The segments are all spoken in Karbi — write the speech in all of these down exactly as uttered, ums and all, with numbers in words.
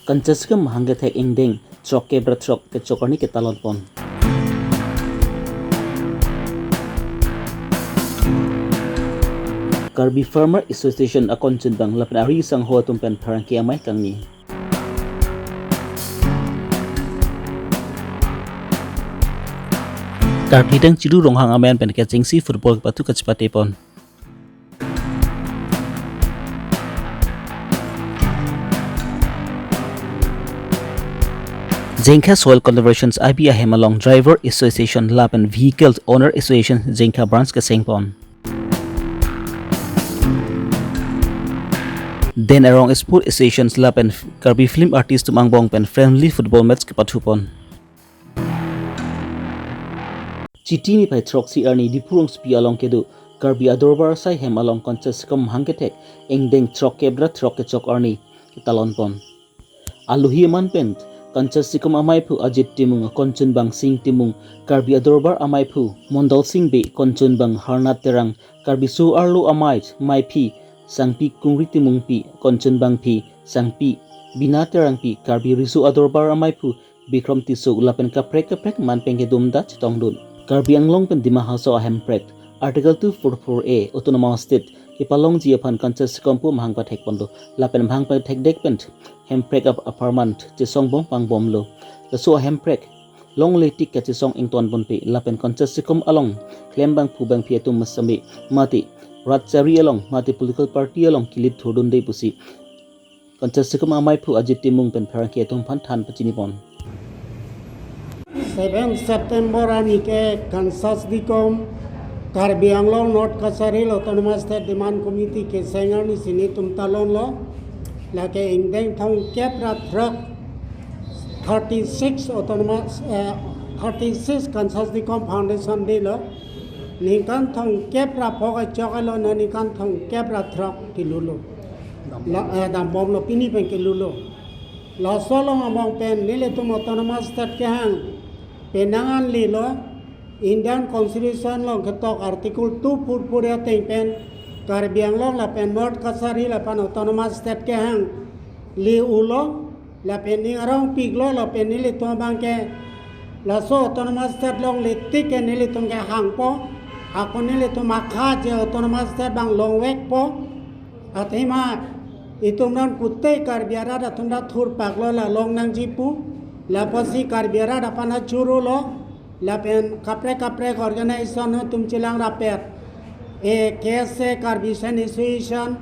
Kanchasikom mahang kethek ingdeng throk kep ra throk kechok arni ketalon pon. Karbi Farmer Association akonchunbang lapen ari sangho atum pen pherangke amei kangni. Karbi Dang Chiru Ronghang amen pen kechengsi football kepathu kachepate pon. Jengkha Soil Conservation I B ahem along Driver Association lapen Vehicle Owner Association Jengkha Branch keseng pon. Den Arong Sport Association lapen Karbi Film Artist atum angbong pen friendly football match kepathu pon. Chiti niphai throksi arni Diphu Rongsopi along kedo Karbi Adorbar asai hem along Kanchasikom mahang kethek ingdeng throk kep ra throk kechok arni ketalon pon. Alohi aman pen Kanchasikom ameiphu Ajit Timung, akonchunbang Sing Timung, Karbi Adorbar ameiphu Mondol Sing Bey, konchunbang Harnat Terang, Karbi Riso Arlo amei, meiphi Sangpi Kungri Timungpi, konchunbangphi Sangpi Bina Terangpi, Karbi Riso Adorbar ameiphu Bikrom Tisso lapen kaprek kaprek aman pen kedum ta chetongdun. Karbi Anglong pen Dima Hasao ahemprek Article two four four A Autonomous State kepalongji aphan Kanchasikom pu mahang pathek ponlo. Lapen mahang pathekdek pen hemprek ap-, apharman chesongbom pangbomlo. Laso ahemprek longle tik kachesong ingtonponpe lapen Kanchasikom along klembangphu bangphi atum masame mate rat chari along mate political party along kilit thurdunde pusi Kanchasikom ameiphu Ajit Timung pen pherangke atum aphan than pachini pon. Seven September arni ke Kanchasikom Karbi Anglong North Cachar Hill Autonomous State Demand Committee keseng arni si netum talonlo. Lake ingdeng thong kep ra throk thirty-six autonomous, eh, thirty-six Kanchasikom Foundation Day lo. Ningkan thong kep ra pho kechok along ningkan thong kep ra throk kelulo. La, eh, dambomlo, pini pen kelulo. Laso along angbong pen nelitum Autonomous State kehang penang an lilo, Indian Constitution along ketok Article two four four ateng pen Karbi Anglong lapen North Cachar Hill aphan Autonomous State kehang le-ulo, lapen ning arongpiklo, lapen nelitum abang ke laso Autonomous State longle tik ke nelitum kehangpo, ako nelitum akha je Autonomous State abang longvekpo. Athema itum non kute Karbi arat atum ta thurpaklo la long nangji pu, lapusi Karbi arat aphan ta chorolo, lapen kaprek kaprek organization atum chelang rapet, eh, K S A, Karbi Student Association,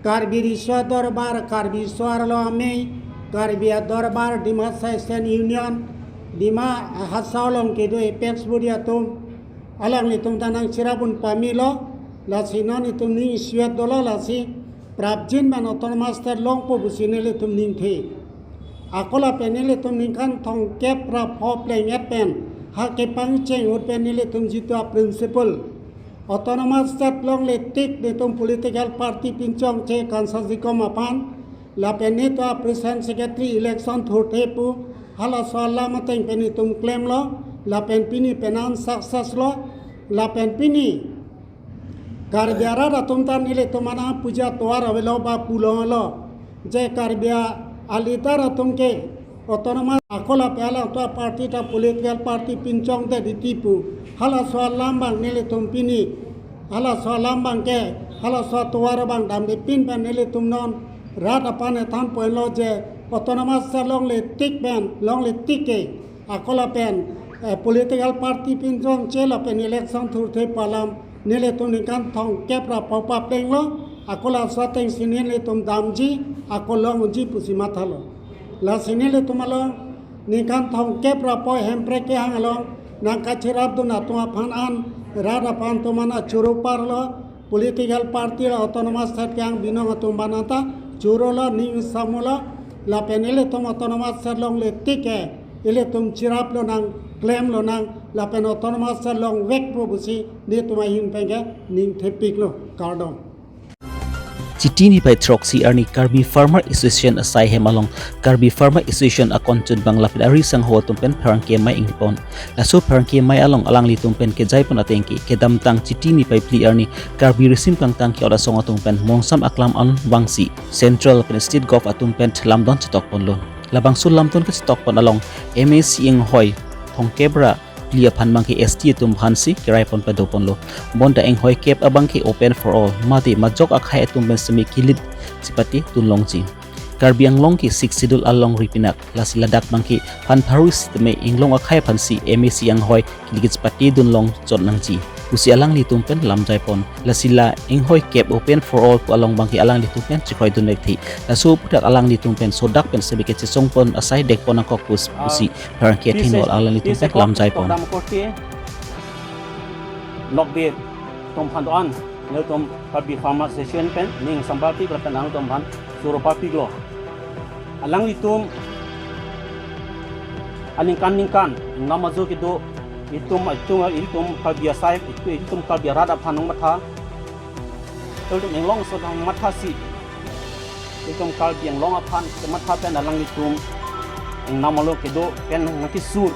Karbi Riso Adorbar, Karbi Riso Arlo amei, Karbi Adorbar, Dima Hasao Student Union, Dima Hasao along kedo apex body atum, alanglitum ta nangcherap un pamelo, lasi non itum ning isuet dolo, lasi prapjin pen Autonomous State longpo pusi nelitum ningthe. Ako lapen nelitum ningkan thong kep ra pho pleng-et pen ha kepangcheng ahut pen nelitum jitu a-principle Autonomous State longle tik netum political party pinchongche Kanchasikom aphan, lapen netum a-President Secretary election thurthe pu, halaso alam ateng pen netum klemlo, lapen pini penang success lo, lapen pini Karbi arat atum ta nelitum anang puja tovar avelo ba pulonglo, je Karbi a-leader atum ke Autonomous ako lapen alangtum a-party ta political party pinchongdet titi pu. Halaso alam abang nelitum pini, halaso alam abang ke, halaso atovar abang damde pin pen nelitum non rat aphan ethan poinlo je Autonomous State longle tik pen, longle tik ke, ako lapen, eh, political party pinchongche lapen election thurthe pu alam nelitum ningkan thong kep ra pho paplenglo, ako laso ateng si nelitum damji, ako longji pusi mathalo. Lasi nelitum along ningkan thong kep ra pho hemprek kehang along nangkacherapdun atum aphan an, rat aphan atum an ta choro parlo, political party la Autonomous State kehang binong atum abang ta chorolo, ning samulo, lapen ilitum Autonomous State longle tik ke ilitum cherap lonang, klem lonang, lapen Autonomous State longvekpo pusi netum ahin pen ke ningthepiklo, kardom. Chiti niphai throksi arni Karbi Farmer Association asai hem along Karbi Farmer Association akon chunbang lapen ari sangho atum pen pherangke amei ingpon. Laso pherangke amei along alanglitum pen kejaipon atengke kedamtang Chiti niphai phli arni Karbi risim kangtang ke-ot asong atum pen mongsam aklam an vangsi Central pen State Gov atum pen lamdon chetokponlo. Labangso lamdon kachetokpon along M A C inghoi thomkep ra phli aphan abangke S T atum aphansi keraipon padoponlo. Bonta inghoi kep abangke open for all, mate majok akhei atum pen semi kilit chepate tunlongji. Karbi Anglong ke Sixth Schedule alongri pinak, lasi ladak abangke phan pharu sitame inglong akhei aphansi M A C inghoi kilit chepate dunlong chot nangji pusi alanglitum pen lamjaipon. Lasi la inghoi kep open for all pu along abangke alanglitum pen chekroidun vek thi. Laso aphuthak alanglitum pen sodak pen semi kechesongpon asai dekpon nangkok pus pusi pherangke P C, athinol alanglitum pen P C lamjaipon. Program korte, lokbe atum aphan do-an, nelitum Karbi Farmer Association pen ning sampapik lapen nangtum aphan suro papiklo. Alanglitum aningkan ningkan, nam ajo kedo, itum, itum, itum Karbi asai, itum, itum Karbi arat aphan nangmatha. Itum inglongso nangmathasi, itum Karbi Anglong aphan kematha pen alanglitum ingnam alo kedo pen nangkesur.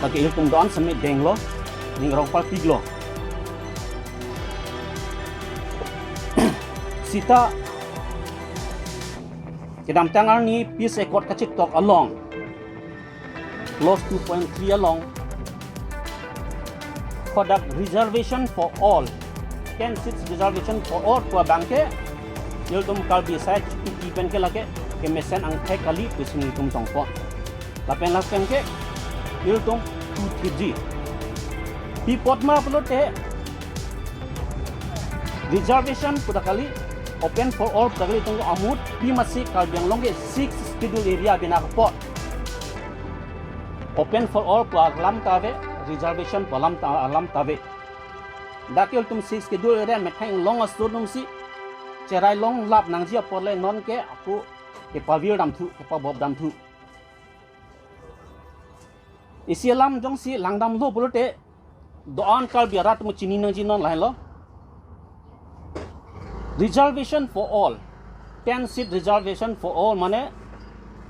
Lake itum do-an semi denglo, ning rong papiklo. Sita kedamtang arni Peace Accord kachetok along, clause two point three along, kodak reservation for all, ten seats reservation for all pu abangke, ilitum Karbi asai Chiti pen ke lake kemesen angthek kali pusi nelitum tongpon. Lapen lapen ke ilitum tu thiji. Pi apot ma pulote, reservation pu ta kali, open for all pu ta kali, itum amut pi masi Karbi Anglong ke Sixth Schedule area bina apot open for all pu alam ta ave, reservation pu alam ta, alam ta ave. Dak ilitum Sixth Schedule area methang inglong aso atumsi cherai longlap nangji apot le non ke ako kepavir damthu, kepabop damthu. Isi alam jongsi langdamlo pulote, do-an Karbi arat atum chini nangji non lahenlo. Reservation for all, ten seat reservation for all mane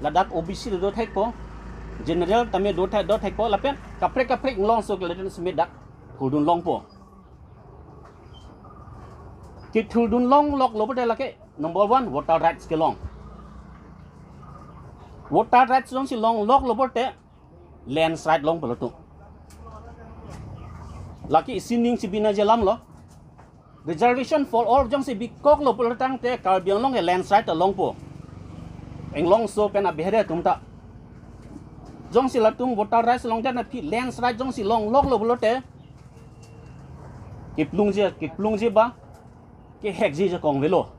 ladak O B C do thekpo, general tame do thek, do thekpo, lapen kaprek kaprek inglongso ke latum semi dak thurdun longpo. Kethurdun longloklo pulote lake number one, voter rights kelong. Voter rights jongsi longloklo pulote landslide longpo latum. Lake isi ning chibina je alamlo. Reservation for all jongsi bikoklo pulo tangte Karbi Anglong ke landslide ta longpo. Inglongso pen abehere atum ta. Jongsi latum voter rights longdet aphi landslide jongsi longloklo pulote, keplungji, keplungji ba, kehekji jakong avelo.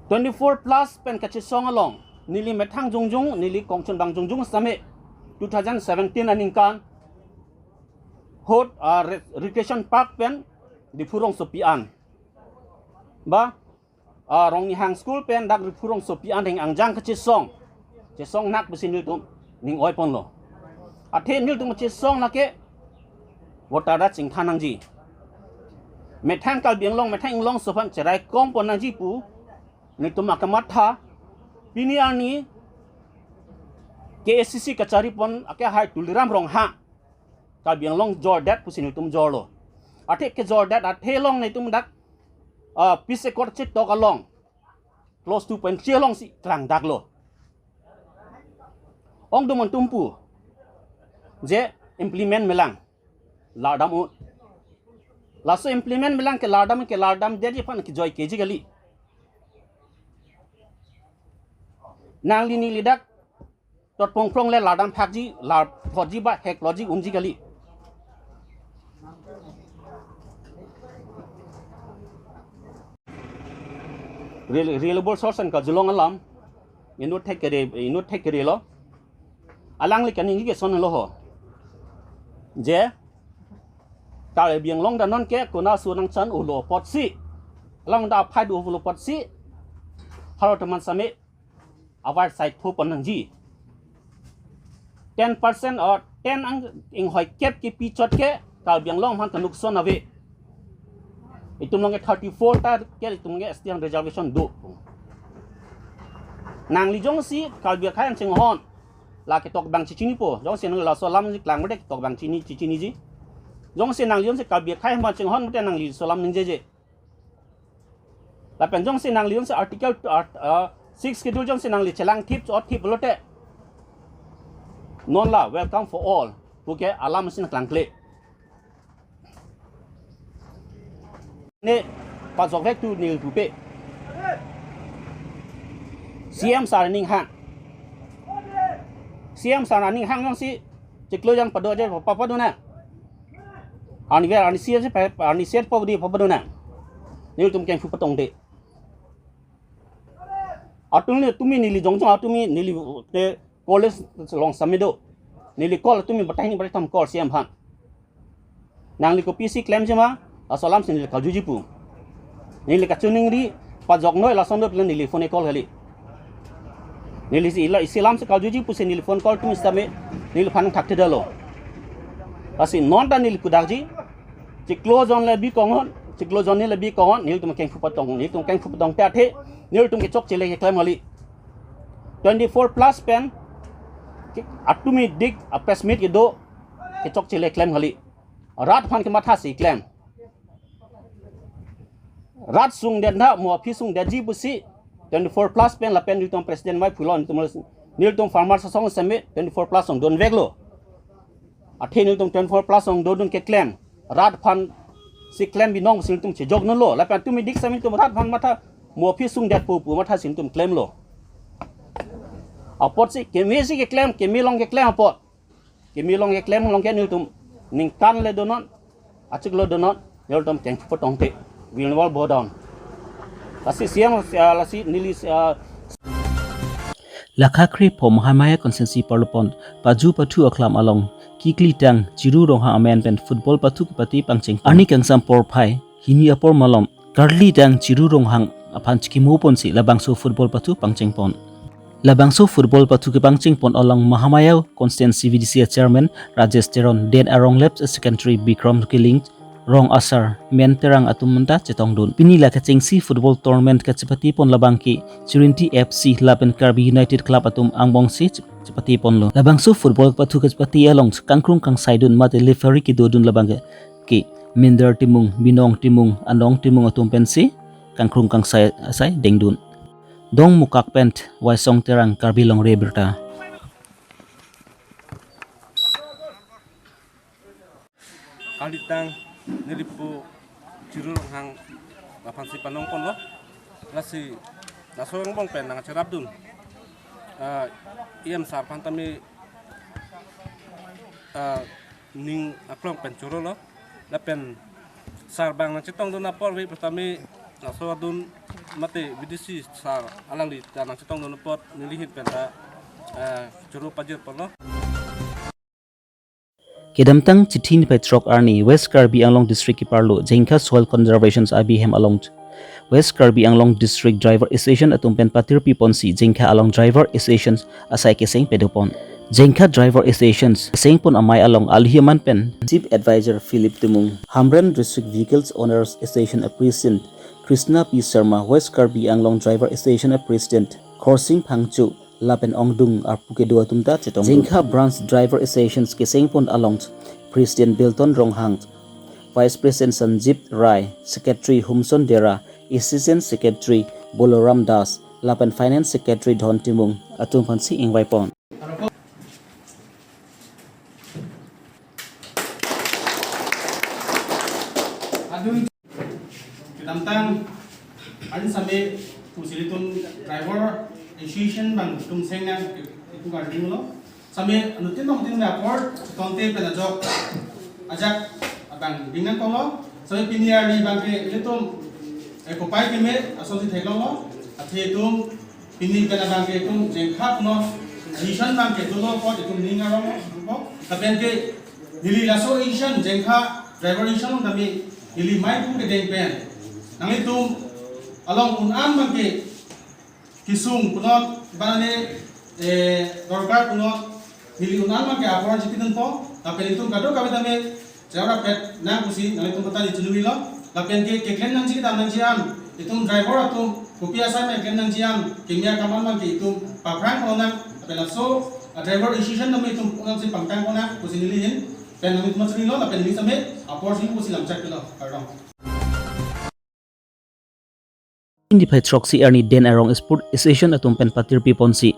Twenty-four plus pen kachesong along, neli methang jongjong, neli kongchunbang jongjong sitame, two thousand seventeen aningkan, hot, ah, re-, Recreation Park pen Diphu rongsopi an, ba, ah, Rongnihang School pen dak Diphu rongsopi an heng angjang kachesong, chesong nak pusi nelitum ning oiponlo. Athe nelitum chesong lake voter rights ingthan nangji. Methang Karbi Anglong, methang inglongso aphan cherai kongpon nangji pu nelitum akamatha. Pini arni K A C C kacharipon akehai Tuliram Ronghang Karbi Anglong jordet pusi nelitum jorlo. Athe kejordet athe along nelitum dak, ah, Peace Accord chetok along, clause two point three alongsi klangdaklo. Ongdung atum pu je implement melang, lardam un. Laso implement melang ke lardam, ke lardamdetji aphan kejoi keji kali. Nangli neli dak tot pongprong le lardam phakji, lar photji ba hek loji unji kali. Rel-, reliable source an kajulong alam, inut thek kere, inut thek kerelo. Alangli kaningje ke sonlo ho. Je, Karbi Anglong ta non ke kona su nangchan ulo apotsi, along ta aphai do ulo apotsi, haro teman sami avar sai thupon nangji. Ten percent or ten ang inghoi kep kepi chot ke Karbi Anglong aphan kanukson ave. Itum along ke thirty-four ta ke itum ke S T ang reservation do. Nangli jongsi Karbi akhei an chinghon, la ketok abang chichinipo. Jongsi nangli laso alam si klang mate ketok abang chini chichiniji. Jongsi nangli jongsi Karbi akhei an chinghon mate nangli laso alam ningjeje. Lapen jongsi nangli jongsi article, art, uh, six schedule jongsi nangli chelang thip cho thip lote, non la welcome for all puke alam si nangklangkle. Ne pajokvek tu neli pupe. C M sir aning hang. C M sir aning hang jongsi chiklo jang pado je papa pado na. Arni ver arni siat si pa arni siat pado di papa pado na. Nelitum kengphu patong de. Atum ni tumi neli jongjong atum ni neli te college along sami do. Neli call atum ni batai ni batai tam call C M aphan. Nangli kopisi klemji ma, laso alam si neli karjuji pu. Neli kachiningri, pajok noi lason do pila neli phone call kali. Neli si ila isi alam si karjuji pusi neli phone call atum sitame, neliphan thakte dalo. Lasi non ta neli kudakji, chiklo jon le bi kongon, chiklo jon ni le bi kongon, nelitum kengphu patong, nelitum kengphu patong te athe, nelitum kechokche le keklem kali. Twenty-four plus pen, ke-, atum ni dik, a press meet kedo, kechokche le klem kali. Rat aphan kematha si klem. Rat sungdet na mo aphi sungdetji pusi twenty-four plus pen lapen nelitum president mai phulon nelitum, nelitum farmers asong semi twenty-four plus song donveklo. Athe nelitum twenty-four plus song dodun keklem. Rat aphan si klem binong si nelitum chejok nolo. Lapen atum ni dik sami nelitum rat aphan matha mo aphi sungdetpo pu matha si nelitum klemlo. Apot si keme si keklem, keme along keklem apot. Keme along keklem along ke nelitum ningkan le donon, achiklo donon, nelitum kengphu patong te, will never bow down. Lasi C M, ah, lasi neli, ah, Lakha kre pho Mahamaya constituency parlopon paju pathu aklam along kikli tang Chiru Ronghang amen pen football pathu kepati pangcheng. Arni kangsam porphai hini apor malom karli tang Chiru Ronghang aphan chikimo ponsi labangso football pathu pangcheng pon. Labangso football pathu kepangcheng pon along Mahamaya constituency V D C a chairman Rajesh Teron, den arong lep secretary Bikram Killing, rong asar Men Terang atum menta chetongdun. Pini la kechengsi football tournament kachepati pon labang ke Chirinti F C lapen Karbi United Club atum angbongsi chep-, chepati ponlo. Labangso football pathu kachepati along kangkrung kangsaidun mate referee kedodun labang ke, ke Minder Timung, Binong Timung, Anong Timung atum pensi kangkrung kangsai asai dengdun. Dongmukak pen Waisong Terang, Karbi Longri Abirta. Kalitang nelipu Chiru Ronghang laphan si panong ponlo. Lasi laso angbong pen nangcherapdun. Ah, E M sir aphan tame, ah, ning aklong pen chorolo. Lapen sir abang nangchetongdun apor ve patame laso adun mate V D C sir alangli ta nangchetongdun apot neli ahin pen ta, ah, choro pajir ponlo. Kedamtang Chithi niphai throk arni West Karbi Anglong District keparlo Jengkha Soil Conservation abihem along West Karbi Anglong District Driver Association atum pen patirpi ponsi Jengkha along Driver Association asai keseng padopon. Jengkha Driver Association keseng pon amei along alohi aman pen Chief Advisor Philip Timung, Hamren District Vehicles Owners Association a President Krishna P Sharma, West Karbi Anglong Driver Association a President Khorsing Phangcho, lapen ongdung arpu kedo atum ta chetong. Jengkha Branch Driver Association keseng pon along President Bilton Ronghang, Vice President Sanjib Rai, Secretary Humson Dera, Assistant Secretary Boloram Das, lapen Finance Secretary Dhon Timung atum aphansi ingvai pon. Kedamtang arni same pusi ilitum Driver Association abang tum seng nang ipu karding lo. Same anuttin tong tin na apor tonte pen ajok ajak abang ding nangkoklo. Same pini arni abang ke ilitum, eh, kopai keme asonsi theklonglo. Athe itum pini pen abang ke itum Jengkha puno vision abang ke dolo apot itum ning arong apot. Lapen ke neli laso vision Jengkha Driver Association kami neli maipu kedeng pen nanglitum along un-an abang ke kesung punot, bang ne, eh, dorkar punot, neli un-an abang ke apor chipidunpo, lapen itum kadokave tame, jawab pet nang pusi, nanglitum kata di chunumilo. Lapen ke keklem nangji kedam nangji an, itum driver atum kopi asai ma keklem nangji an, keme akam an abang ke itum paphrang konang, lapen laso a driver association atum itum unang si pangtang konang pusi neli ahin pen nangtum chunilo, lapen neli same apor si pusi lamchak pilo, kardom. Niphai throksi arni Den Arong Sport Association atum pen patirpi ponsi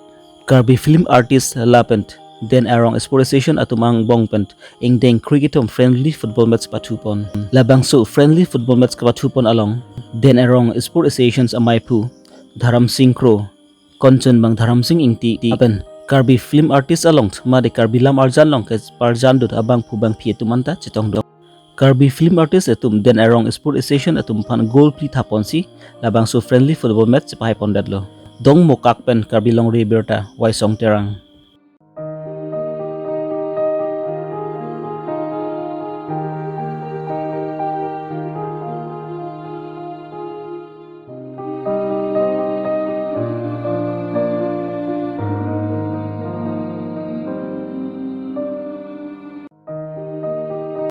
Karbi Film Artist lapen Den Arong Sport Association atum angbong pen ingdeng kre kethom friendly football match pathupon. Labangso friendly football match kapathupon along Den Arong Sport Association amaiphu Dharam Sing Kro, konchun abang Dharam Sing Ingti, lapen Karbi Film Artist along mate Karbi Lam Arjan along keparjandut abangphu bangphi atum anta chetongdun. Karbi Film Artist atum Den Arong Sport Association atum aphan goal phli thaponsi labangso friendly football match chepahaipondetlo. Dongmukak pen Karbi Longri Abirta, Waisong Terang.